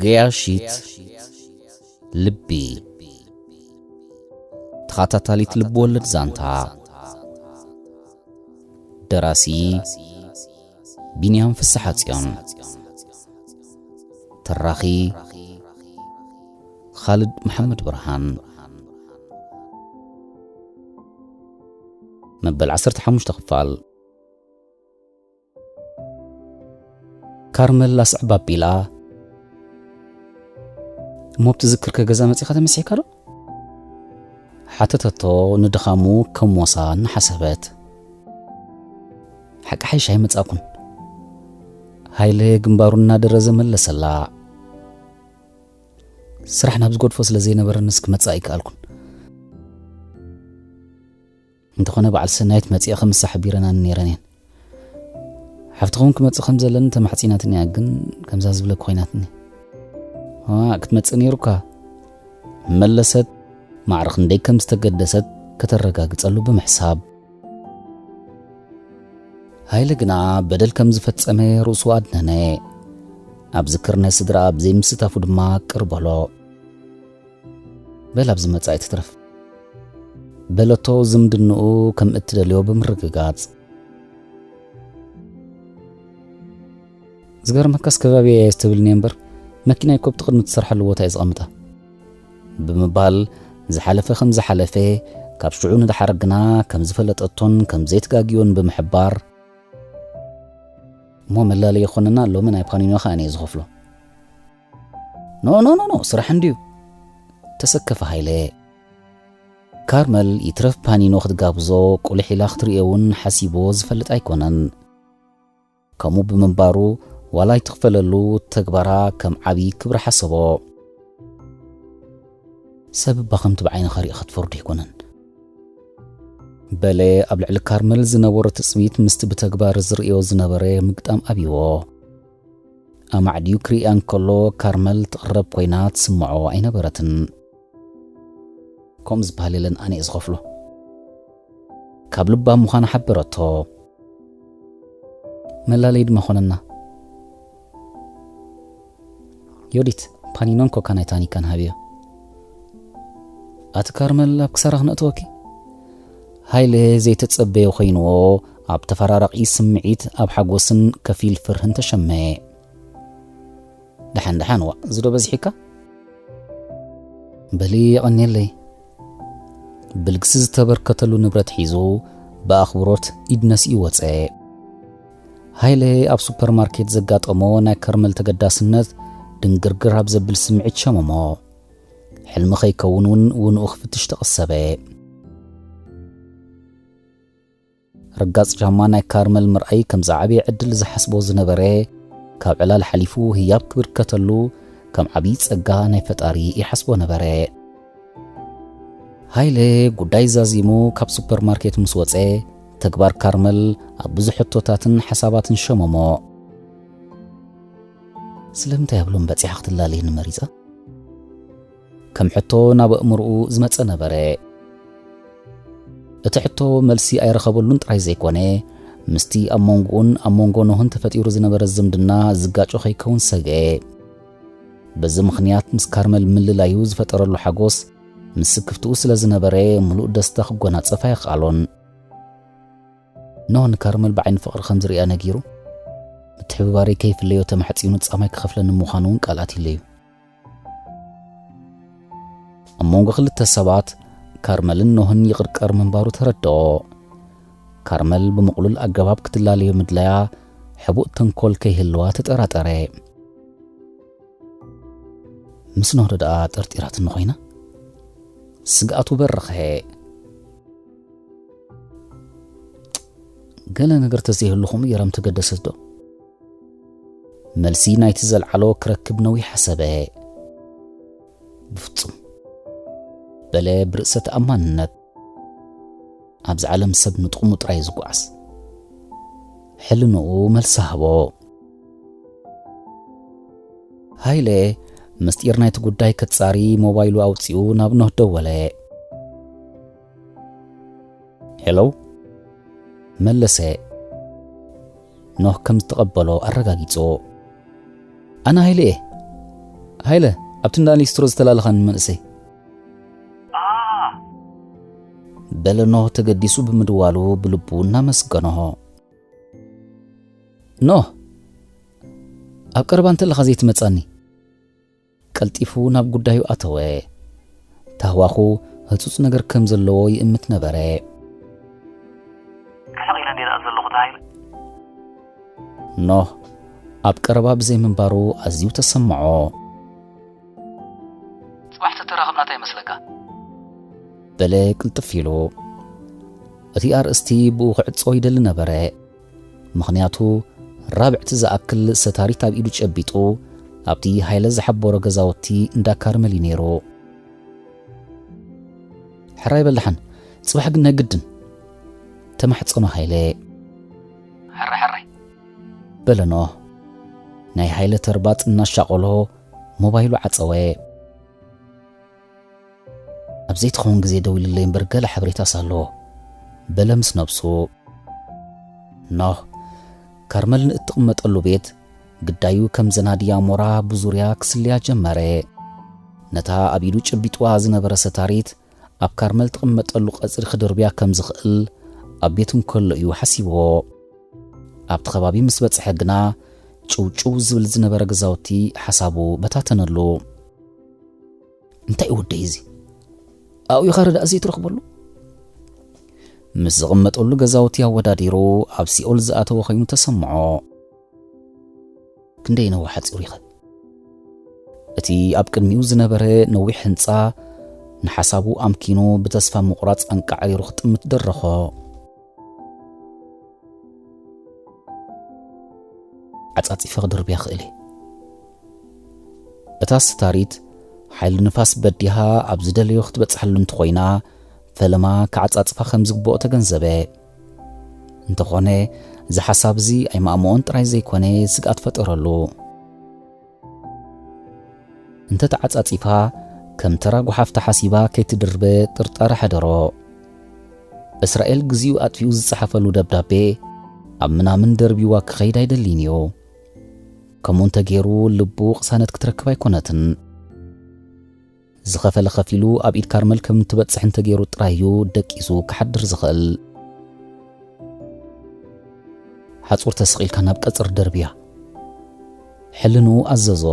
ገያሺት ልቢ። ተኸታታሊት ልብወለድ ዛንታ። ደራሲ ቢንያም ፍስሓጽዮን። ተራኺ ኻልድ መሓመድ ብርሃን። መበል ዓሰርተ ሓሙሽተ ክፋል። ካርመል ኣስዕብ ኣቢላ፣ "እሞ ኣብቲ ዝክርከ ገዛ መጺኻ ተመሲሕካ ዶ?" ሓተተቶ ንድኻሙ ከም ሞሳ እናሓሰበት። "ሓቂ ሓይሽ ኣይመጻእኩን።" ሃይለ ግንባሩ እናደረዘ መለሰላ። "ስራሕ ናብ ዝገድፎ ስለ ዘይነበረንስ ክመጽእ ኣይከኣልኩን። እንተኾነ በዓል ሰናይት መጺኣ ከምሳ ሓቢረናኒ ነይረን እየን። ሓፍትኹም ክመጽእ ከም ዘለኒ ተማሕጺናትኒ እያ፣ ግን ከምዛ ዝብለኪ ኮይናትኒ። ዋ፣ ክትመጽእ ነይሩካ?" መለሰት፣ ማዕረ ክንደይ ከም ዝተገደሰት ከተረጋግጸሉ ብምሕሳብ። ሃይለ ግና በደል ከም ዝፈጸመ ርእሱ ኣድነነ። ኣብ ዝክር ናይ ስድራ ኣብ ዘይምስታፉ ድማ ቅር በሎ። "በል ኣብዚ መጻኢ ትትረፍ" በለቶ ዝምድንኡ ከም እትደልዮ ብምርግጋጽ። "ዝገርመካስ ከባቢ እየ ትብልኒ እምበር፣ መኪናይ እኮ ኣብቲ ቅድሚ ትሰርሓሉ ቦታ እየ ዘቐምጣ" ብምባል ዝሓለፈ ከም ዝሓለፈ፣ ካብ ሽዑ ንደሓር ግና ከም ዝፈለጠቶን ከም ዘይትጋግዮን ብምሕባር፣ "እሞ መላለዪ ይኾነና፣ ሎሚ ናይ ፓኒኖ ኸኣ ኣነ እየ ዝኸፍሎ።" "ኖ፣ ኖ፣ ኖ፣ ኖ፣ ስራሕ እንድዩ" ተሰከፈ ሃይለ። ካርመል ይትረፍ ፓኒኖ ክትጋብዞ ቁልሕ ኢላ ክትርእዮ እውን ሓሲብዎ ዝፈልጥ ኣይኮነን። ከምኡ ብምንባሩ ዋላ ኣይትኽፈለሉ ተግባራ ከም ዓብዪ ክብሪ ሓሰቦ። "ሰብ እባ ከምቲ ብዓይንኻ ሪኢኻ ትፈርዶ ኣይኮነን" በለ ኣብ ልዕሊ ካርመል ዝነበሮ ትጽቢት ምስቲ ብተግባር ዝርእዮ ዝነበረ ምግጣም ኣብይዎ። ኣማዕድዩ ክርእያ እንከሎ ካርመል ትቕረብ ኮይና ትስምዖ ኣይነበረትን። "ከምኡ ዝበሃል የለን፣ ኣነ እየ ዝኸፍሎ" ካብ ልባ ምዃና ሓበረቶ። መላለዪ ድማ ኾነና። "ዮዲት፣ ፓኒኖን ኮካ ናይ ታኒካን ሃብዮ" ኣቲ ካርመል፣ ኣብ ክሳራ ክነእትወኪ? ሃይለ ዘይተጸበዮ ኮይንዎ፣ ኣብ ተፈራራቒ ስምዒት፣ ኣብ ሓጎስን ከፊል ፍርህን ተሸመየ። "ደሓን ደሓን፣ ዋ፣ እዚ ዶ በዚሒካ?" "በሊ፣ የቐንየለይ" ብልግሲ ዝተበርከተሉ ንብረት ሒዙ ብኣኽብሮት ኢድ ነሲኡ ወጸ። ሃይለ ኣብ ሱፐርማርኬት ዘጋጠሞ ናይ ካርመል ተገዳስነት ድንግርግር ኣብ ዘብል ስምዒት ሸመሞ። ሕልሚ ከይከውን እውን ውንኡ ክፍትሽ ተቐሰበ። ርጋጽ ጫማ ናይ ካርመል ምርኣይ ከም ዝዓበየ ዕድል ዝሓስቦ ዝነበረ፣ ካብ ዕላል ሓሊፉ ህያብ ክብርከተሉ ከም ዓብዪ ጸጋ ናይ ፈጣሪ ይሓስቦ ነበረ። ሃይለ ጉዳይ ዛዚሙ ካብ ሱፐርማርኬት ምስ ወጸ፣ ተግባር ካርመል ኣብ ብዙሕ ሕቶታትን ሓሳባትን ሸመሞ። ስለምንታይ ኣብ ሎሚ በጺሓ ክትላለየኒ መሪጻ? ከም ሕቶ ናብ ኣእምሮኡ ዝመጸ ነበረ። እቲ ሕቶ መልሲ ኣይረኸበሉን ጥራይ ዘይኮነ፣ ምስቲ ኣብ መንጎኡን ኣብ መንጎ ኖህን ተፈጢሩ ዝነበረ ዝምድና ዝጋጮ ከይከውን ሰግአ። በዚ ምኽንያት ምስ ካርመል ምልላዩ ዝፈጠረሉ ሓጎስ ምስ ስክፍትኡ ስለ ዝነበረ፣ ምሉእ ደስታ ክጎናጸፍ ኣይከኣሎን። ኖህ ንካርመል ብዓይኒ ፍቕሪ ከም ዝርእያ ነጊሩ፣ ምትሕብባረይ ከይፍለዮ ተማሕጺኑ ጻማይ ክኸፍለኒ ምዃኑ እውን ቃል ኣትዩለዩ። ኣብ መንጎ ክልተ ሰባት፣ ካርመልን ኖህን ይቕርቀር ምንባሩ ተረድኦ። ካርመል ብምቕሉል ኣገባብ ክትላለዮ ምድላያ፣ ሕቡእ ተንኮል ከይህልዋ ተጠራጠረ። ምስ ኖህ ዶ ደኣ ጠርጢራትኒ ኮይና? ስግኣቱ በረኸ። ገለ ነገር ተዘይህሉ ከምኡ ገይራ ምተገደሰት ዶ? መልሲ ናይቲ ዘልዓሎ ክረክብ ነዊሕ ሓሰበ። ብፍጹም፣ በለ ብርእሰ ተኣማንነት። ኣብዚ ዓለም ሰብ ንጥቕሙ ጥራይ እዩ ዝጓዓዝ። ሕልንኡ መልሲ ሃቦ። ሃይለ ምስጢር ናይቲ ጉዳይ ከጻሪ ሞባይሉ ኣውጺኡ ናብ ኖህ ደወለ። ሄሎ፣ መለሰ። ኖህ ከም ዝተቐበሎ ኣረጋጊጹ። ኣነ ሃይለ እየ። ሃይለ፣ ኣብቲ እንዳ ሊስትሮ ዝተላለኻኒ መንእሰይ። በለ ኖህ ተገዲሱ ብምድዋሉ ብልቡ እናመስገኖ። ኖህ፣ ኣብ ቀረባ እንተለኻ ዘይትመጻኒ። ቀልጢፉ ናብ ጉዳዩ ኣተወ። ታህዋኹ ህጹጽ ነገር ከም ዘለዎ ይእምት ነበረ። ርሕቕ ኢለ እንዴ ደኣ ዘለኹ ተባሂለ። ኖህ ኣብ ቀረባ ብዘይ ምንባሩ ኣዝዩ ተሰምዖ። ጽባሕ ተተራኸብና እንታይ ይመስለካ? በለ ቅልጥፍ ኢሉ። እቲ ኣርእስቲ ብኡ ክዕጾ ይደሊ ነበረ። ምኽንያቱ ራብዕቲ ዝኣክል ሰታሪት ኣብ ኢዱ ጨቢጡ ኣብቲ ሃይለ ዝሓበሮ ገዛውቲ እንዳ ካርመል እዩ ነይሩ። ሕራይ በል ደሓን፣ ጽባሕ ግን ናይ ግድን። ተማሕጸኖ ሃይለ። ሕራይ ሕራይ። በለ ኖህ ናይ ሃይለ ተርባጽ እናሻቐሎ ሞባይሉ ዓጸወ። ኣብ ዘይትኸውን ግዜ ደዊልለይ እምበር ገለ ሓበሬታስ ኣለዎ። በለ ምስ ነብሱ። ኖህ ካርመል ንእትቕመጠሉ ቤት ግዳዩ ከም ዘናድያ ሞራ ብዙርያ ክስልያ ጀመረ። ነታ ኣብ ኢዱ ጨቢጥዋ ዝነበረ ሰታሪት ኣብ ካርመል ትቕመጠሉ ቀጽሪ ክድርብያ ከም ዝኽእል ኣብ ቤት እንከሎ እዩ ሓሲብዎ። ኣብቲ ከባቢ ምስ በጽሐ ግና ጭውጭው ዝብል ዝነበረ ገዛውቲ ሓሳቡ በታተነሉ። እንታይ እዩ ወደይ እዚ? ኣብኡ ኢኻ ረዳእ ዘይትረኽበሉ? ምስ ዝቕመጠሉ ገዛውቲ ኣወዳዲሩ ኣብ ሲኦል ዝኣተወ ኮይኑ ተሰምዖ። ክንደይ ነዊሕ ሓጺሩ ይኸ? እቲ ኣብ ቅድሚኡ ዝነበረ ነዊሕ ህንጻ ንሓሳቡ ኣምኪኑ ብተስፋ ምቑራጽ ኣንቃዕሪሩ ክጥምት ደረኾ። ዓጻጺፈ ክድርብያ ክእል እየ። እታ ስታሪት ሓይሊ ንፋስ በዲሃ ኣብ ዝደለዮ ክትበጽሓሉ እንተኾይና፣ ፈለማ ክዓጻጽፋ ከም ዝግብኦ ተገንዘበ። እንተኾነ፣ እዚ ሓሳብ እዚ ኣይማእምኦን ጥራይ ዘይኮነ፣ ስግኣት ፈጠረሉ። እንተ ተዓጻጺፋ፣ ከም ተራ ጓሓፍ ተሓሲባ ከይትድርበ ጥርጣረ ሓደሮ። እስራኤል ግዚኡ ኣጥፊኡ ዝጸሓፈሉ ደብዳቤ፣ ኣብ ምናምን ደርቢዋ ክኸይድ ኣይደልይን እዩ። ከምኡ እንተገይሩ፣ ልቡ ቅሳነት ክትረክብ ኣይኮነትን። ዝኸፈለ ከፊሉ ኣብ ኢድ ካርመል ከም እትበጽሕ እንተገይሩ ጥራይ እዩ ደቂሱ ክሓድር ዝኽእል። ሓጹር ተሰቒልካ ናብ ቀጽሪ ደርብያ። ሕልንኡ ኣዘዞ።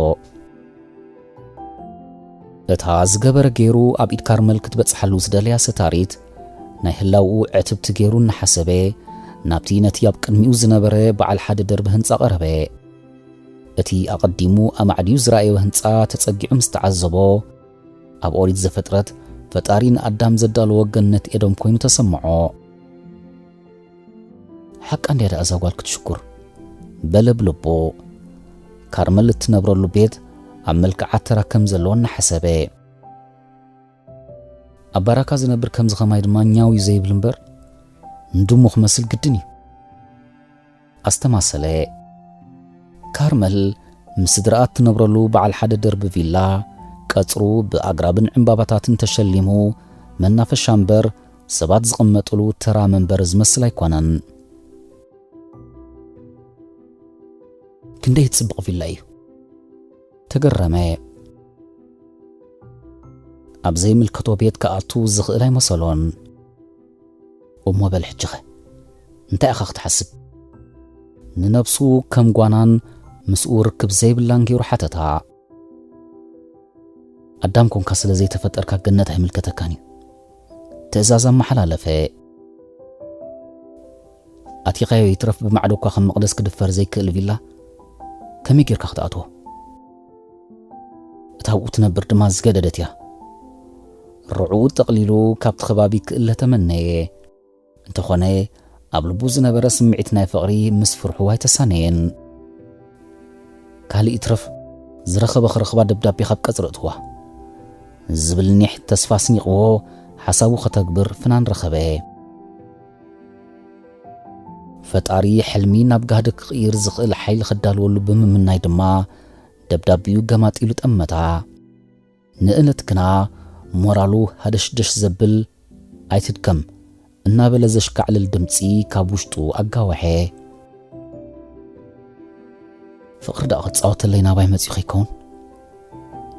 እታ ዝገበረ ገይሩ ኣብ ኢድ ካርመል ክትበጽሓሉ ዝደለያ ሰታሪት፣ ናይ ህላውኡ ዕትብቲ ገይሩ እናሓሰበ፣ ናብቲ ነቲ ኣብ ቅድሚኡ ዝነበረ በዓል ሓደ ደርቢ ህንጻ ቀረበ። እቲ ኣቐዲሙ ኣማዕድዩ ዝረኣዮ ህንጻ ተጸጊዑ ምስ ተዓዘቦ፣ ኣብ ኦሪት ዘፍጥረት ፈጣሪ ንኣዳም ዘዳለዎ ገነት ኤዶም ኮይኑ ተሰምዖ። ሓቃ እንድያ ደኣ እዛ ጓል ክትሽኩር፣ በለ ብልቡ። ካርመል እትነብረሉ ቤት ኣብ መልክዓ ተራ ከም ዘለዎ እናሓሰበ። ኣብ ባራካ ዝነብር ከምዚ ኸማይ ድማ ኛው እዩ ዘይብል እምበር፣ ንድሙ ክመስል ግድን እዩ። ኣስተማሰለ። ካርመል ምስ ስድራኣ እትነብረሉ በዓል ሓደ ደርቢ ቪላ፣ ቀጽሩ ብኣግራብን ዕምባባታትን ተሸሊሙ፣ መናፈሻ እምበር ሰባት ዝቕመጥሉ ተራ መንበሪ ዝመስል ኣይኮነን። ክንደይ ጽቡቕ ቪላ እዩ! ተገረመ። ኣብ ዘይምልከቶ ቤት ክኣቱ ዝኽእል ኣይመሰሎን። እሞ በል ሕጂኸ እንታይ ኢኻ ክትሓስብ? ንነብሱ ከም ጓናን ምስኡ ርክብ ዘይብላን ገይሩ ሓተታ። ኣዳም ኮንካ ስለ ዘይተፈጠርካ ገነት ኣይምልከተካን እዩ። ትእዛዝ ኣመሓላለፈ። ኣቲኻዮ ይትረፍ ብማዕዶ እኳ ከም መቕደስ ክድፈር ዘይክእል ቪላ ከመይ ጌርካ ክትኣትዎ? እታ ኣብኡ ትነብር ድማ ዝገደደት እያ። ርዕኡ ጠቕሊሉ ካብቲ ከባቢ ክእለ ተመነየ። እንተኾነ ኣብ ልቡ ዝነበረ ስምዒት ናይ ፍቕሪ ምስ ፍርሑ ኣይተሳነየን። ካልእ ይትረፍ ዝረኸበ ክረኽባ ደብዳቤ ካብ ቀጽሪ እትዋ ዝብል ኒሕ ተስፋ ስኒቕዎ ሓሳቡ ከተግብር ፍናን ረኸበ። ፈጣሪ ሕልሚ ናብ ጋህዲ ክቕይር ዝኽእል ሓይሊ ክዳልወሉ ብምምናይ ድማ ደብዳቢኡ ገማጢሉ ጠመታ። ንእለት ግና ሞራሉ ሃደሽደሽ ዘብል ኣይትድከም እናበለ ዘሽካዕልል ድምፂ ካብ ውሽጡ ኣጋወሐ። ፍቕሪ ደኣ ክፃወተለይ ናባይ መፂኡ ከይከውን?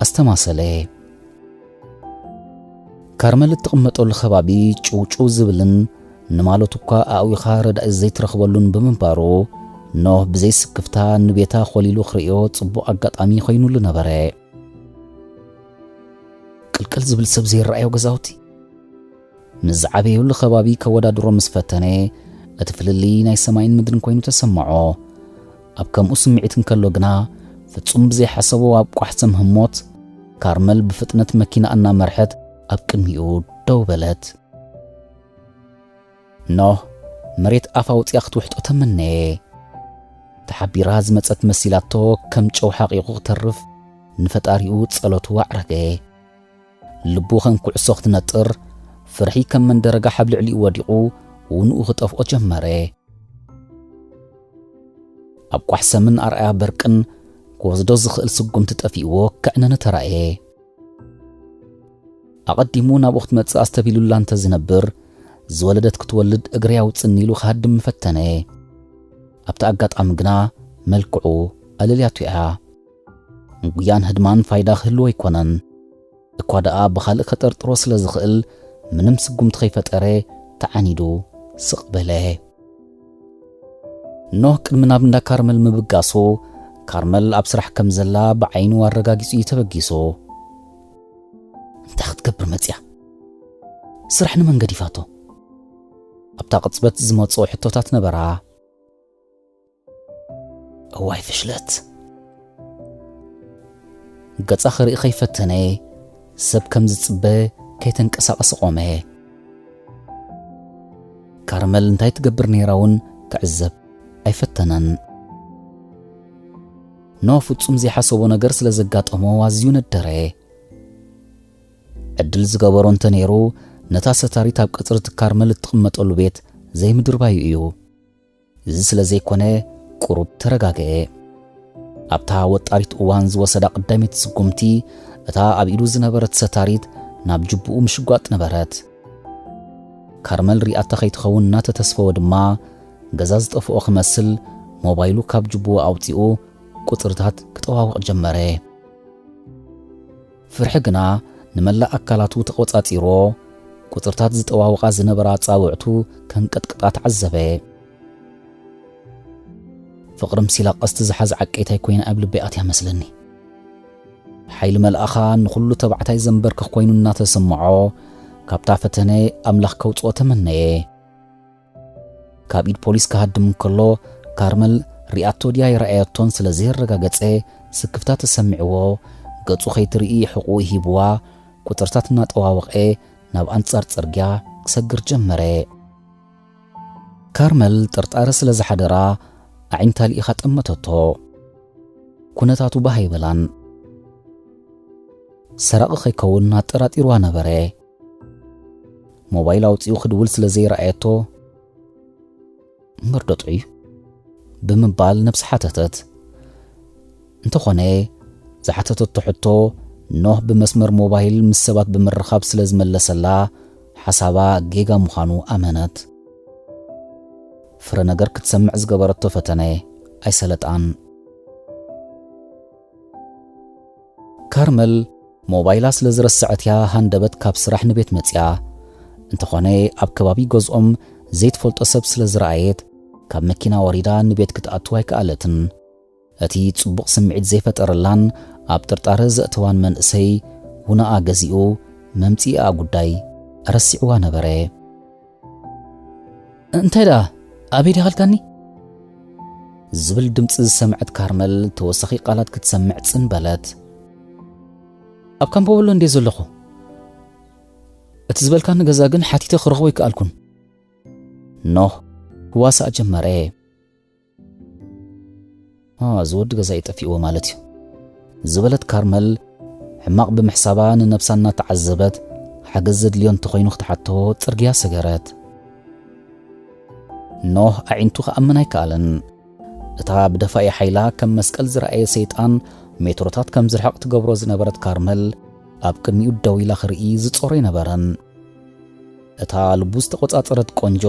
ኣስተማሰለ። ካርመል እትቕመጠሉ ከባቢ ጭውጭው ዝብልን ንማለቱ እኳ ኣእዊኻ ረዳኢ ዘይትረኽበሉን ብምንባሩ፣ ኖህ ብዘይስክፍታ ንቤታ ኾሊሉ ክርእዮ ጽቡቕ ኣጋጣሚ ኮይኑሉ ነበረ። ቅልቅል ዝብል ሰብ ዘይረኣዮ ገዛውቲ። ምስ ዝዓበየሉ ከባቢ ከወዳድሮ ምስ ፈተነ፣ እቲ ፍልልይ ናይ ሰማይን ምድርን ኮይኑ ተሰምዖ። ኣብ ከምኡ ስምዒት እንከሎ ግና፣ ፍጹም ብዘይሓሰቦ ኣብ ቋሕ ሰም ህሞት፣ ካርመል ብፍጥነት መኪና እናመርሐት ኣብ ቅድሚኡ ደው በለት። ኖህ መሬት ኣፍ ኣውጺኣ ክትውሕጦ ተመነየ። ተሓቢራ ዝመጸት መሲላቶ ከም ጨው ሓቒቑ ክተርፍ ንፈጣሪኡ ጸሎቱ ኣዕረገ። ልቡ ከም ኩዕሶ ክትነጥር፣ ፍርሒ ከም መንደረጋ ሓብ ልዕሊኡ ወዲቑ ውንኡ ክጠፍኦ ጀመረ። ኣብ ቋሕ ሰምን ኣርኣያ በርቅን ክወስዶ ዝኽእል ስጉምቲ ጠፊእዎ ከዕነነ ተራእየ። ኣቐዲሙ ናብኡ ክትመጽእ ኣስተቢሉላ እንተ ዝነብር፣ ዝወለደት ክትወልድ እግሪ ኣውጽኒ ኢሉ ክሃድም ምፈተነ። ኣብቲ ኣጋጣሚ ግና መልክዑ ኣለልያቶ እያ። ጉያን ህድማን ፋይዳ ክህልዎ ኣይኮነን። እኳ ደኣ ብኻልእ ከጠርጥሮ ስለ ዝኽእል፣ ምንም ስጉምቲ ከይፈጠረ ተዓኒዱ ስቕ በለ። ኖህ ቅድሚ ናብ እንዳ ካርመል ምብጋሱ፣ ካርመል ኣብ ስራሕ ከም ዘላ ብዓይኑ ኣረጋጊጹ እዩ ተበጊሱ። "እንታይ ክትገብር መጽያ? ስራሕ ንመን ገዲፋቶ?" ኣብታ ቅጽበት ዝመጽኦ ሕቶታት ነበራ። እዋይ ፍሽለት! ገጻ ክርኢ ከይፈተነ፣ ሰብ ከም ዝጽበ ከይተንቀሳቐሰ ቆመ። ካርመል እንታይ ትገብር ነይራ እውን ክዕዘብ ኣይፈተነን። ኖህ ፍጹም ዘይሓሰቦ ነገር ስለ ዘጋጠሞ ኣዝዩ ነደረ። ዕድል ዝገበሮ እንተ ነይሩ፣ ነታ ሰታሪት ኣብ ቀጽሪ እቲ ካርመል እትቕመጠሉ ቤት ዘይምድርባዩ እዩ። እዚ ስለ ዘይኮነ፣ ቁሩብ ተረጋግአ። ኣብታ ወጣሪት እዋን ዝወሰዳ ቀዳመይቲ ስጉምቲ፣ እታ ኣብ ኢዱ ዝነበረት ሰታሪት ናብ ጅቡኡ ምሽጓጥ ነበረት። ካርመል ሪኣታ ከይትኸውን እናተተስፈወ ድማ፣ ገዛ ዝጠፍኦ ክመስል ሞባይሉ ካብ ጅቡኡ ኣውጺኡ ቁጽርታት ክጠዋውቕ ጀመረ። ፍርሒ ግና ንመላእ ኣካላቱ ተቖጻጺርዎ፣ ቁጽርታት ዝጠዋውቓ ዝነበራ ኣጻብዕቱ ከንቀጥቅጣ ተዓዘበ። ፍቕሪ ምሲላ ቀስቲ ዝሓዘ ዓቀይታይ ኮይና ኣብ ልበይ ኣትያ መስለኒ። ሓይሊ መልኣኻ ንኹሉ ተባዕታይ ዘንበርክኽ ኮይኑ እናተሰምዖ፣ ካብታ ፈተነ ኣምላኽ ከውጽኦ ተመነየ። ካብ ኢድ ፖሊስ ክሃድም እንከሎ፣ ካርመል ሪኣቶ ድያ ኣይረኣየቶን ስለ ዘየረጋገጸ፣ ስክፍታ ተሰሚዕዎ፣ ገጹ ከይትርኢ ሕቑኡ ሂብዋ፣ ቁጽርታት እናጠዋወቐ ናብ ኣንጻር ጽርግያ ክሰግር ጀመረ። ካርመል ጥርጣረ ስለ ዝሓደራ፣ ኣዒንታ ልኢኻ ጠመተቶ። ኩነታቱ ባህ ኣይበላን። ሰራቒ ከይከውን ኣጠራጢርዋ ነበረ። ሞባይል ኣውጺኡ ክድውል ስለ ዘይረኣየቶ፣ "እምበር ዶ ጥዑይ?" ብምባል ነብሳ ሓተተት። እንተኾነ፣ ዝሓተተቶ ሕቶ ኖህ ብመስመር ሞባይል ምስ ሰባት ብምርኻብ ስለ ዝመለሰላ፣ ሓሳባ ጌጋ ምዃኑ ኣመነት። ፍረ ነገር ክትሰምዕ ዝገበረቶ ፈተነ ኣይሰለጣን። ካርመል ሞባይላ ስለ ዝረስዐት እያ ሃንደበት ካብ ስራሕ ንቤት መጽያ። እንተኾነ፣ ኣብ ከባቢ ገዝኦም ዘይትፈልጦ ሰብ ስለ ዝረኣየት፣ ካብ መኪና ወሪዳ ንቤት ክትኣቱ ኣይከኣለትን። እቲ ጽቡቕ ስምዒት ዘይፈጠረላን ኣብ ጥርጣረ ዘእተዋን መንእሰይ፣ ውነኣ ገዚኡ መምጽኢኣ ጉዳይ ረሲዕዋ ነበረ። "እንታይ ደኣ? ኣበይ ዲኻ ኢልካኒ?" ዝብል ድምጺ ዝሰምዐት ካርመል፣ ተወሳኺ ቃላት ክትሰምዕ ጽን በለት። "ኣብ ካምፖ በሎ እንድየ ዘለኹ። እቲ ዝበልካኒ ገዛ ግን ሓቲተ ክረኽቦ ኣይከኣልኩን።" ኖህ ክዋሳእ ጀመረ። "አ፣ እዚ ወዲ ገዛ እዩ ጠፊእዎ ማለት እዩ" ዝበለት ካርመል፣ ሕማቕ ብምሕሳባ ንነብሳ እናተዓዘበት፣ ሓገዝ ዘድልዮ እንተኾይኑ ክትሓቶ ጽርግያ ሰገረት። ኖህ ኣዒንቱ ክኣምን ኣይከኣለን። እታ ብደፋኢ ሓይላ ከም መስቀል ዝረኣየ ሰይጣን ሜትሮታት ከም ዝርሕቕ ትገብሮ ዝነበረት ካርመል፣ ኣብ ቅድሚኡ ደው ኢላ ክርኢ ዝጾሮ ኣይነበረን። እታ ልቡ ዝተቖጻጸረት ቆንጆ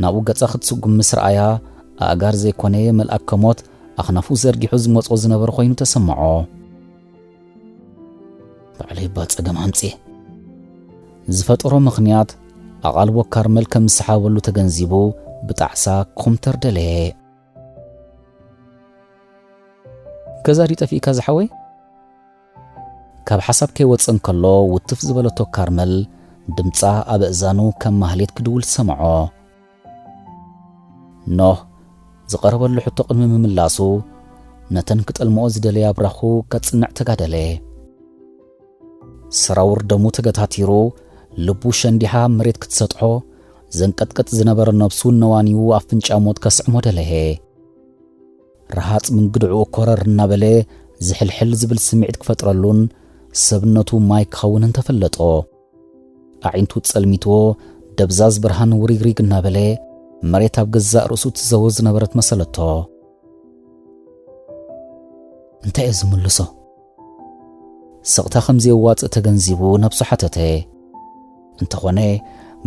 ናብኡ ገጻ ክትስጉም ምስ ረኣያ፣ ኣእጋር ዘይኮነ መልኣከ ሞት ኣኽናፉ ዘርጊሑ ዝመጾ ዝነበረ ኮይኑ ተሰምዖ። ባዕለይ እባ ጸገም ኣምጽኤ። ዝፈጠሮ ምኽንያት ኣቓልቦ ካርመል ከም ዝሰሓበሉ ተገንዚቡ ብጣዕሳ ኮምተር ደለየ። "ገዛ ድዩ ጠፊእካ ዝሓወይ?" ካብ ሓሳብ ከይወጸ እንከሎ ውትፍ ዝበለቶ ካርመል ድምጻ ኣብ ኣእዛኑ ከም ማህሌት ክድውል ሰምዖ። ኖህ ዝቐረበሉ ሕቶ ቅድሚ ምምላሱ፣ ነተን ክጠልምኦ ዝደለያ ብራኹ ከጽንዕ ተጋደለ። ሰራውር ደሙ ተገታቲሩ፣ ልቡ ሸንዲሓ መሬት ክትሰጥሖ፣ ዘንቀጥቀጥ ዝነበረ ነብሱ ነዋንዩ ኣፍንጫ ሞት ከስዕሞ ደለየ። ረሃጽ ምንግድዕኡ ኮረር እናበለ ዝሕልሕል ዝብል ስምዒት ክፈጥረሉን ሰብነቱ ማይ ክኸውንን ተፈለጦ። ኣዒንቱ ጸልሚትዎ፣ ደብዛዝ ብርሃን ውሪግሪግ እናበለ መሬት ኣብ ገዛእ ርእሱ ትዘውር ዝነበረት መሰለቶ። "እንታይ እየ ዝምልሶ?" ስቕታ ከም ዘየዋጽእ ተገንዚቡ ነብሱ ሓተተ። እንተኾነ፣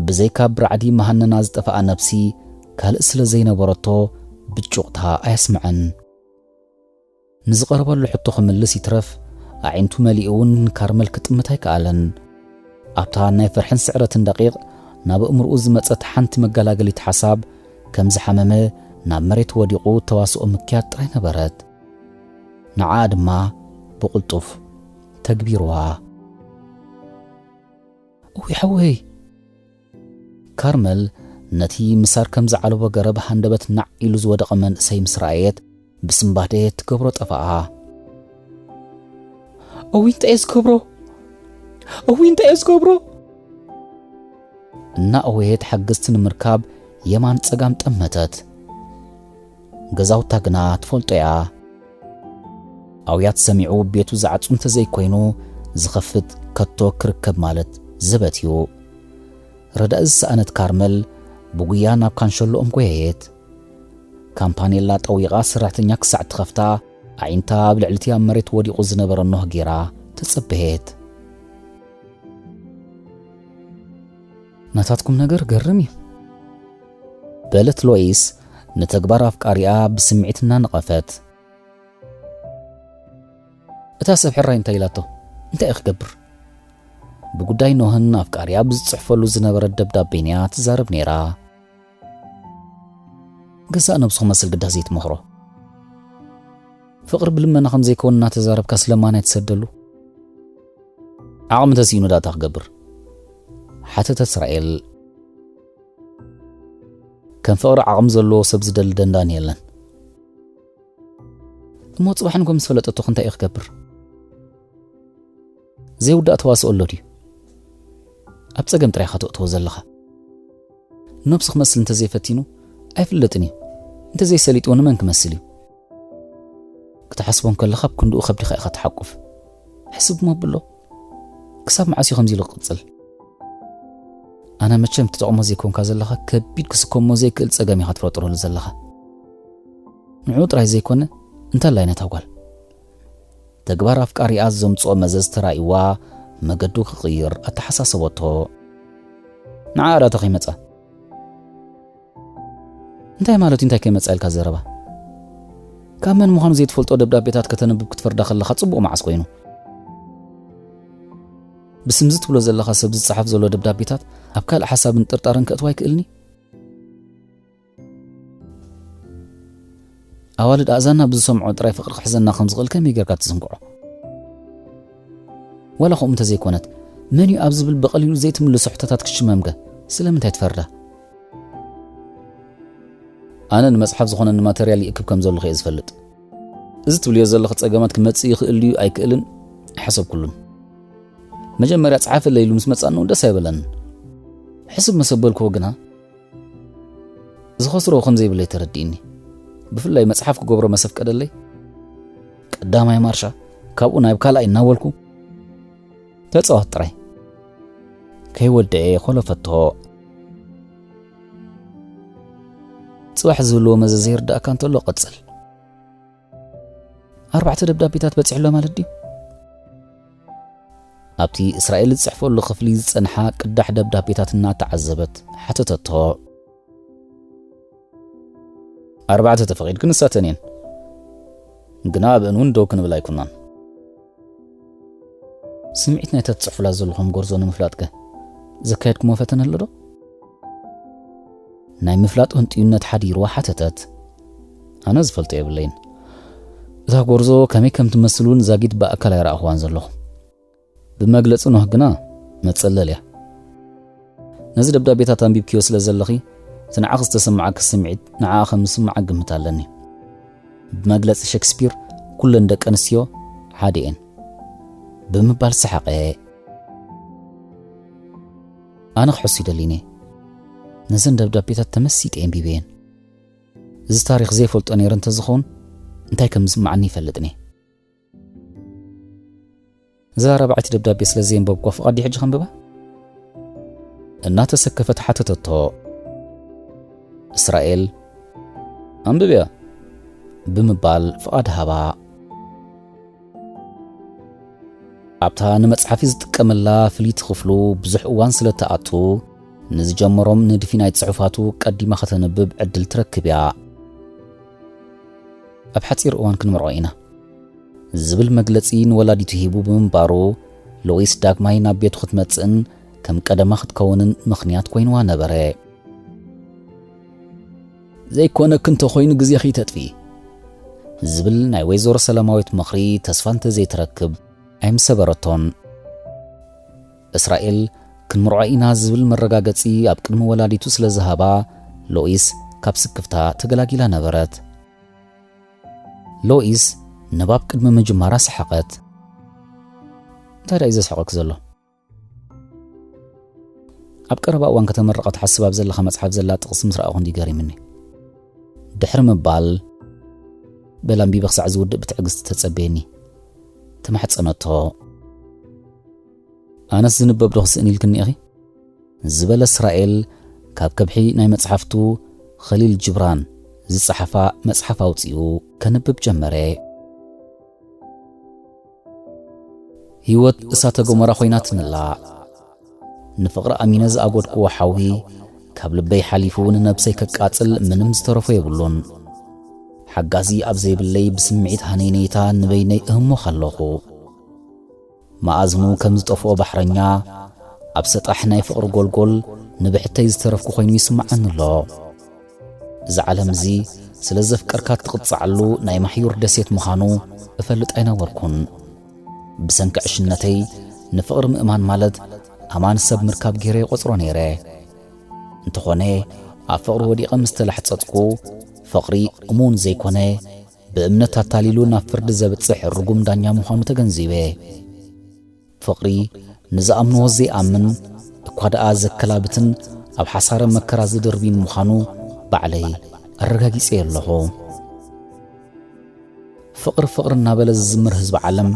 ብዘይካ ብራዕዲ መሃነና ዝጠፍኣ ነብሲ ካልእ ስለ ዘይነበረቶ ብጩቕታ ኣየስምዐን። ንዝቐረበሉ ሕቶ ክምልስ ይትረፍ፣ ኣዒንቱ መሊኡ እውን ንካርመል ክጥምት ኣይከኣለን። ኣብታ ናይ ፍርሕን ስዕረትን ደቂቕ፣ ናብ ኣእምሮኡ ዝመጸት ሓንቲ መገላገሊት ሓሳብ፣ ከም ዝሓመመ ናብ መሬት ወዲቑ ተዋስኦ ምክያድ ጥራይ ነበረት። ንዓኣ ድማ ብቕልጡፍ ተግቢርዋ። "እውይ ሓወይ!" ካርመል ነቲ ምሳር ከም ዝዓለቦ ገረብ ሃንደበት ናዕ ኢሉ ዝወደቐ መንእሰይ ምስ ረኣየት፣ ብስንባደ ትገብሮ ጠፋኣ። "እውይ እንታይ እየ ዝገብሮ? እውይ እንታይ እየ ዝገብሮ?" እናእወየት ሓገዝቲ ንምርካብ የማን ጸጋም ጠመተት። ገዛውታ ግና ትፈልጦ እያ። ኣውያት ሰሚዑ ቤቱ ዝዓጹ እንተዘይኮይኑ ዝኸፍት ከቶ ክርከብ ማለት ዘበት እዩ። ረዳኢ ዝሰኣነት ካርመል ብጉያ ናብ ካንሸሎኦም ጎየየት። ካምፓኔላ ጠዊቓ ሰራሕተኛ ክሳዕ ትኸፍታ፣ ኣዒንታ ኣብ ልዕሊ'ቲ ኣብ መሬት ወዲቑ ዝነበረ ኖህ ጌራ ተጸበየት። "ናታትኩም ነገር ገርም እዩ," በለት ሎይስ ንተግባር ኣፍቃሪኣ ብስምዒት እናነቐፈት። "እታ ሰብ ሕራይ እንታይ ኢላቶ? እንታይ እየ ክገብር?" ብጉዳይ ኖህን ኣፍቃሪኣ ብዝጽሕፈሉ ዝነበረት ደብዳቤን እያ ትዛረብ ነይራ። "ገዛእ ነብሱ ክመስል ግዳ ዘይትመኽሮ። ፍቕሪ ብልመና ከም ዘይከውን እናተዛረብካ ስለማን ኣይትሰደሉ?" "ዓቕሚ ተስኢኑ ዳታ ክገብር?" ሓተተ እስራኤል። "ከም ፍቕሪ ዓቕሚ ዘለዎ ሰብ ዝደሊ ደንዳን የለን። እሞ ጽባሕ ንጎ ምስ ፈለጠቶ እንታይ እየ ክገብር?" ዘይውዳእ ተዋስኦ ኣሎ ድዩ? ኣብ ጸገም ጥራይ ኢኻ ተእትዎ ዘለኻ። ነብሱ ክመስል እንተዘይፈቲኑ ኣይፍለጥን እዩ። እንተዘይሰሊጥዎ ንመን ክመስል እዩ? ክትሓስቦ እንከለኻ ኣብ ክንድኡ ከብድኻ ኢኻ ትሓቁፍ። ሕስብ እሞ ኣብሎ። ክሳብ መዓስ እዩ ከምዚ ኢሉ ክቕጽል? ኣነ መቸም ትጠቕሞ ዘይኮንካ ዘለኻ ከቢድ ክስከሞ ዘይክእል ጸገም ኢኻ ትፈጥረሉ ዘለኻ። ንዕኡ ጥራይ ዘይኮነ እንተላይ ነታ ጓል። ተግባር ኣፍቃሪኣ ዘምጽኦ መዘዝ ተራእይዋ መገዱ ክቕይር ኣተሓሳሰበቶ። ንዓ ዳታ ከይመጻ። እንታይ ማለት እዩ እንታይ ከይመጻ ኢልካ ዘረባ? ካብ መን ምዃኑ ዘይትፈልጦ ደብዳቤታት ከተንብብ ክትፈርዳ ከለኻ ጽቡቕ መዓስ ኮይኑ? ብስምዚ ትብሎ ዘለኻ ሰብ ዝጸሓፍ ዘሎ ደብዳቤታት ኣብ ካልእ ሓሳብን ጥርጣርን ከእትዋ ኣይክእልኒ? ኣዋልድ ኣእዛና ብዝሰምዖ ጥራይ ፍቕሪ ክሕዘና ከም ዝኽእል ከመይ ጌርካ ትዝንግዖ? ዋላ ከምኡ እንተዘይኮነት፣ መን እዩ ኣብ ዝብል ብቐሊሉ ዘይትምልሶ ሕቶታት ክትሽመምገ ስለምንታይ ትፈርዳ? ኣነ ንመጽሓፍ ዝኾነኒ ማተርያል ይእክብ ከም ዘለኹ እየ ዝፈልጥ። እዚ ትብልዮ ዘለኺ ጸገማት ክመጽእ ይኽእል ድዩ ኣይክእልን ኣይሓሰብኩሉን። መጀመርያ ጸሓፈለይ ኢሉ ምስ መጻኒ እውን ደስ ኣይበለንን። ሕስብ መሰበልክዎ ግና ዝኸስሮ ከም ዘይብለይ ተረዲእኒ። ብፍላይ መጽሓፍ ክገብሮ መሰፍቀደለይ። ቀዳማይ ማርሻ፣ ካብኡ ናብ ካልኣይ እናበልኩ ተጻወት ጥራይ። ከይወደኤ ኮለፈቶ። ጽባሕ ዝህልዎ መዘዘ ይርዳእካ እንተሎ ቀጽል። ኣርባዕተ ደብዳቤታት በጺሕሎ ማለት ድዩ? ኣብቲ እስራኤል ዝጽሕፈሉ ክፍሊ ዝጸንሓ ቅዳሕ ደብዳቤታት እናተዓዘበት ሓተተቶ። ኣርባዕተ ተፈቒድኪ ንሳተን እየን። ግና ኣብአን እውን ደው ክንብል ኣይኮናን። ስምዒት ናይታ ትጽሕፉላ ዘለኹም ጎርዞ ንምፍላጥከ ዘካየድኩሞ ፈተነ ኣሎ ዶ? ናይ ምፍላጥ ህንጥዩነት ሓዲርዋ ሓተተት። ኣነ ዝፈልጦ የብለይን። እታ ጎርዞ ከመይ ከም ትመስል እውን ዛጊት ብኣካል ኣይረኣኹዋን ዘለኹ። ብመግለጺ ኖህ ግና መጸለል እያ። ነዚ ደብዳቤታት ኣንቢብክዮ ስለ ዘለኺ፣ እቲ ንዓኺ ዝተሰማዓኪ ስምዒት ንዓኣ ከም ዝስምዓ ግምት ኣለኒ። ብመግለጺ ሸክስፒር ኩለን ደቂ ኣንስትዮ ሓደ እየን ብምባል ሰሓቐ። ኣነ ክሕሱ ይደሊኒ። ነዘን ደብዳቤታት ተመሲጠ ኣንቢበየን። እዚ ታሪኽ ዘይፈልጦ ነይረ እንተዝኸውን እንታይ ከም ዝስምዓኒ ይፈልጥኒ። እዛ ራብዓይቲ ደብዳቤ ስለ ዘየንበብኳ ፍቓድ ድዩ ሕጂ ከንብባ? እናተሰከፈት ሓተተቶ። እስራኤል፣ ኣንብብያ ብምባል ፍቓድ ሃባ። ኣብታ ንመጽሓፊ ዝጥቀመላ ፍልይቲ ክፍሉ ብዙሕ እዋን ስለ እትኣቱ፣ ንዝጀመሮም ንድፊ ናይ ጽሑፋቱ ቀዲማ ከተንብብ ዕድል ትረክብ እያ። ኣብ ሓጺር እዋን ክንምርዖ ኢና ዝብል መግለጺ ንወላዲቱ ሂቡ ብምንባሩ፣ ሎይስ ዳግማይ ናብ ቤቱ ክትመጽእን ከም ቀደማ ክትከውንን ምኽንያት ኮይንዋ ነበረ። ዘይኮነኪ እንተኾይኑ ግዜኺ ተጥፊ ዝብል ናይ ወይዘሮ ሰላማዊት ምኽሪ ተስፋ እንተዘይትረክብ ኣይምሰበረቶን። እስራኤል ክንምርዖ ኢና ዝብል መረጋገጺ ኣብ ቅድሚ ወላዲቱ ስለ ዝሃባ፣ ሎይስ ካብ ስክፍታ ተገላጊላ ነበረት። ሎይስ ንባብ ቅድሚ ምጅማራ ሰሓቐት። እንታይ ደኣ እዩ ዘስሕቐኪ ዘሎ? ኣብ ቀረባ እዋን ከተመርቐ ትሓስብ ኣብ ዘለኻ መጽሓፍ ዘላ ጥቕሲ ምስ ረኣኹ እንዲ ገሪምኒ። ድሕሪ ምባል፣ በል ኣንቢበ ክሳዕ ዝውድእ ብትዕግስቲ ተጸበየኒ፣ ተማሕጸነቶ። ኣነስ ዝንበብ ዶ ክስእን ኢልክኒ ኢኺ? ዝበለ እስራኤል ካብ ከብሒ ናይ መጽሓፍቱ ኸሊል ጅብራን ዝጸሓፋ መጽሓፍ ኣውጺኡ ከንብብ ጀመረ። ህይወት እሳተ ገሞራ ኮይናትንላ። ንፍቕሪ ኣሚነ ዝኣጎድክዎ ሓዊ ካብ ልበይ ሓሊፉ ንነብሰይ ከቃጽል ምንም ዝተረፎ የብሉን። ሓጋዚ ኣብ ዘይብለይ ብስምዒት ሃነይነይታ ንበይነይ እህሞኽ ኣለኹ። መኣዝኑ ከም ዝጠፍኦ ባሕረኛ፣ ኣብ ሰጣሕ ናይ ፍቕሪ ጎልጎል ንብሕተይ ዝተረፍኩ ኮይኑ ይስምዓኒ ኣሎ። እዚ ዓለም እዚ ስለ ዘፍቀርካ እትቕጻዓሉ ናይ ማሕዩር ደሴት ምዃኑ እፈልጥ ኣይነበርኩን። ብሰንኪ ዕሽነተይ ንፍቕሪ ምእማን ማለት ኣማን ሰብ ምርካብ ገይረ ይቖጽሮ ነይረ። እንተኾነ፣ ኣብ ፍቕሪ ወዲቐ ምስ ተላሕጸጽኩ፣ ፍቕሪ እሙን ዘይኮነ፣ ብእምነት ኣታሊሉ ናብ ፍርዲ ዘብጽሕ ርጉም ዳኛ ምዃኑ ተገንዚበ። ፍቕሪ ንዝኣምንዎ ዘይኣምን፣ እኳ ደኣ ዘከላብትን ኣብ ሓሳረ መከራ ዝድርብን ምዃኑ ባዕለይ ኣረጋጊጸዮ ኣለኹ። ፍቕሪ ፍቕሪ እናበለ ዝዝምር ህዝቢ ዓለም፣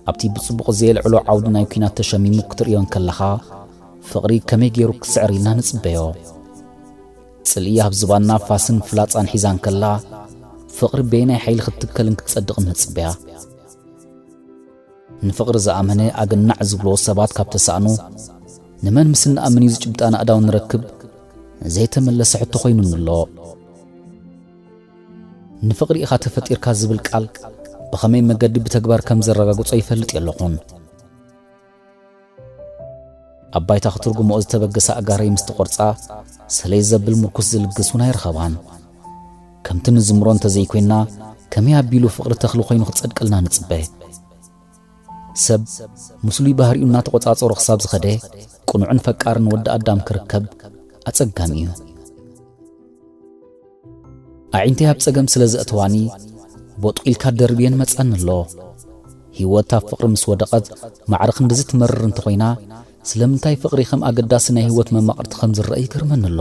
ኣብቲ ብጽቡቕ ዘየልዕሎ ዓውዲ ናይ ኲናት ተሸሚሙ ክትርእዮ እንከለኻ፣ ፍቕሪ ከመይ ገይሩ ክስዕር ኢልና ንጽበዮ። ጽልኢ ኣብ ዝባና ፋስን ፍላጻን ሒዛ እንከላ፣ ፍቕሪ በየናይ ሓይሊ ክትትከልን ክትጸድቕን ንጽበያ። ንፍቕሪ ዝኣመነ ኣገናዕ ዝብልዎ ሰባት ካብ ተሳእኑ፣ ንመን ምስ እንኣምን እዩ ዝጭብጣን ኣእዳው ንረክብ? ዘይተመለሰ ሕቶ ኮይኑኒ ኣሎ። ንፍቕሪ ኢኻ ተፈጢርካ ዝብል ቃል ብኸመይ መገዲ ብተግባር ከም ዘረጋግጾ ይፈልጥ የለኹን። ኣብ ባይታ ክትርጉምኦ ዝተበገሰ ኣእጋረይ ምስ ተቖርጻ፣ ሰለይ ዘብል ምርኩስ ዝልግስ እውን ኣይረኸባን። ከምቲ ንዝምሮ እንተዘይኮይንና፣ ከመይ ኣቢሉ ፍቕሪ ተኽሊ ኮይኑ ክጸድቀልና ንጽበ? ሰብ ምስሉይ ባህሪኡ እናተቖጻጸሮ ክሳብ ዝኸደ፣ ቅኑዕን ፈቃርን ወዲ ኣዳም ክርከብ ኣጸጋሚ እዩ። ኣዒንተይ ኣብ ጸገም ስለ ዘእተዋኒ፣ ቦጥ ኢልካ ደርብየን መጻኒ ኣሎ። ህይወት ኣብ ፍቕሪ ምስ ወደቐት፣ ማዕረ ክንድዚ ትመርር እንተኾይና፣ ስለምንታይ ፍቕሪ ከም ኣገዳሲ ናይ ህይወት መማቕርቲ ከም ዝረአ ይገርመኒ ኣሎ።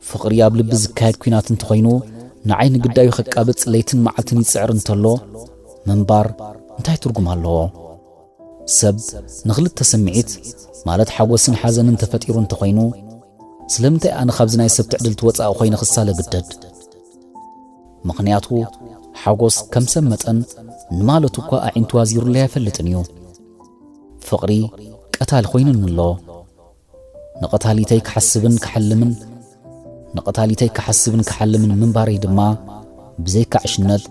ፍቕሪ ኣብ ልቢ ዝካየድ ኲናት እንተኾይኑ፣ ንዓይ ንግዳዩ ከቃብጽ ለይትን መዓልትን ይጽዕር እንተሎ፣ ምንባር እንታይ ትርጉም ኣለዎ? ሰብ ንኽልተ ስምዒት፣ ማለት ሓጎስን ሓዘንን ተፈጢሩ እንተኾይኑ፣ ስለምንታይ ኣነ ካብዚ ናይ ሰብ ትዕድልቲ ወጻኢ ኮይነ ክሳለ ግደድ? ምኽንያቱ፣ ሓጎስ ከም ሰብ መጠን ንማለቱ እኳ ኣዒንቱ ኣዚሩለይ ኣይፈልጥን እዩ። ፍቕሪ ቀታሊ ኮይኑኒ ኣሎ። ንቐታሊተይ ክሓስብን ክሓልምን፣ ንቐታሊተይ ክሓስብን ክሓልምን ምንባረይ ድማ ብዘይካ ዕሽነት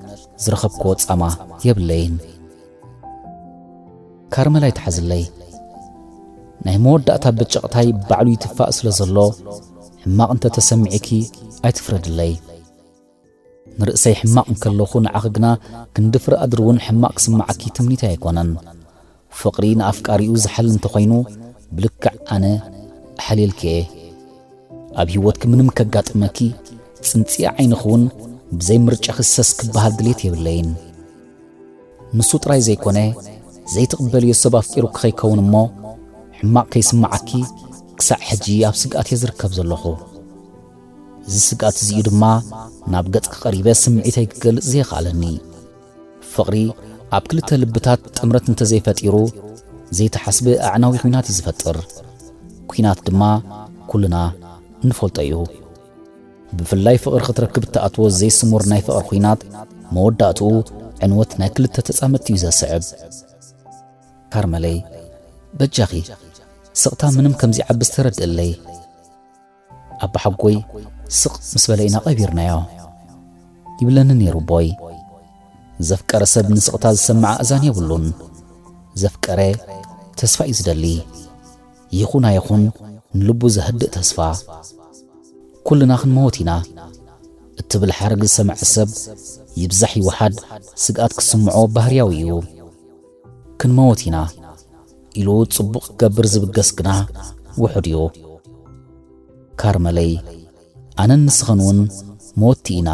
ዝረኸብክዎ ጻማ የብለይን። ካርመል ኣይትሓዝለይ። ናይ መወዳእታ ብጭቕታይ ባዕሉ ይትፋእ ስለ ዘሎ፣ ሕማቕ እንተ ተሰሚዕኪ ኣይትፍረድለይ። ንርእሰይ ሕማቕ እንከለኹ ንዓኺ ግና ክንዲ ፍረ ኣድሪ እውን ሕማቕ ክስምዓኪ ትምኒተይ ኣይኮነን። ፍቕሪ ንኣፍቃሪኡ ዝሓሊ እንተኾይኑ ብልክዕ ኣነ ኣሓልየልኪ እየ። ኣብ ህይወትኪ ምንም ከጋጥመኪ ጽንጽያ ዓይንኺ እውን ብዘይ ምርጫኺ ሰስ ክበሃል ድሌት የብለይን። ንሱ ጥራይ ዘይኮነ ዘይትቕበልዮ ሰብ ኣፍቂሩኪ ከይከውን እሞ ሕማቕ ከይስምዓኪ ክሳዕ ሕጂ ኣብ ስግኣት እየ ዝርከብ ዘለኹ። እዚ ስግኣት እዚ'ዩ ድማ ናብ ገጽኪ ቀሪበ ስምዒተይ ክገልጽ ዘየኽኣለኒ። ፍቕሪ ኣብ ክልተ ልብታት ጥምረት እንተዘይፈጢሩ ዘይተሓስበ ኣዕናዊ ኲናት እዩ ዝፈጥር። ኲናት ድማ ኩልና እንፈልጦ እዩ። ብፍላይ ፍቕሪ ክትረክብ እትኣትዎ ዘይስሙር ናይ ፍቕሪ ኲናት መወዳእትኡ ዕንወት ናይ ክልተ ተጻመድቲ እዩ ዘስዕብ። ካርመለይ፣ በጃኺ ስቕታ ምንም ከም ዘይዓብስ ተረድእለይ። ኣባሓጎይ ስቕ ምስ በለ ኢና ቀቢርናዮ ይብለኒ ነይሩ ኣቦይ። ዘፍቀረ ሰብ ንስቕታ ዝሰምዕ ኣእዛን የብሉን። ዘፍቀረ ተስፋ እዩ ዝደሊ። ይኹን ኣይኹን ንልቡ ዘህድእ ተስፋ። ኩልና ክንመውት ኢና እትብል ሓረግ ዝሰምዐ ሰብ ይብዛሕ ይውሓድ ስግኣት ክስምዖ ባህርያዊ እዩ። ክንመውት ኢና ኢሉ ጽቡቕ ክገብር ዝብገስ ግና ውሑድ እዩ። ካርመለይ፣ ኣነን ንስኽን እውን መወትቲ ኢና።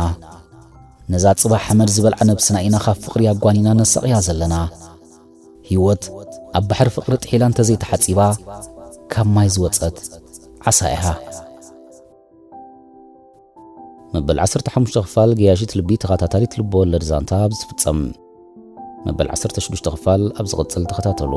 ነዛ ጽባሕ ሓመድ ዝበልዓ ነብስና ኢና ካብ ፍቕሪ ኣጓኒና ነሳቕያ ዘለና። ህይወት ኣብ ባሕሪ ፍቕሪ ጥሒላ እንተዘይተሓጺባ ካብ ማይ ዝወጸት ዓሳ እያ። መበል ዓሰርተ ሓሙሽተ ክፋል ገያሺት ልቢ ተኸታታሊት ልቢ ወለድ ዛንታ ኣብዚ ትፍጸም። መበል ዓሰርተ ሽዱሽተ ክፋል ኣብ ዝቕጽል ተኸታተሉ።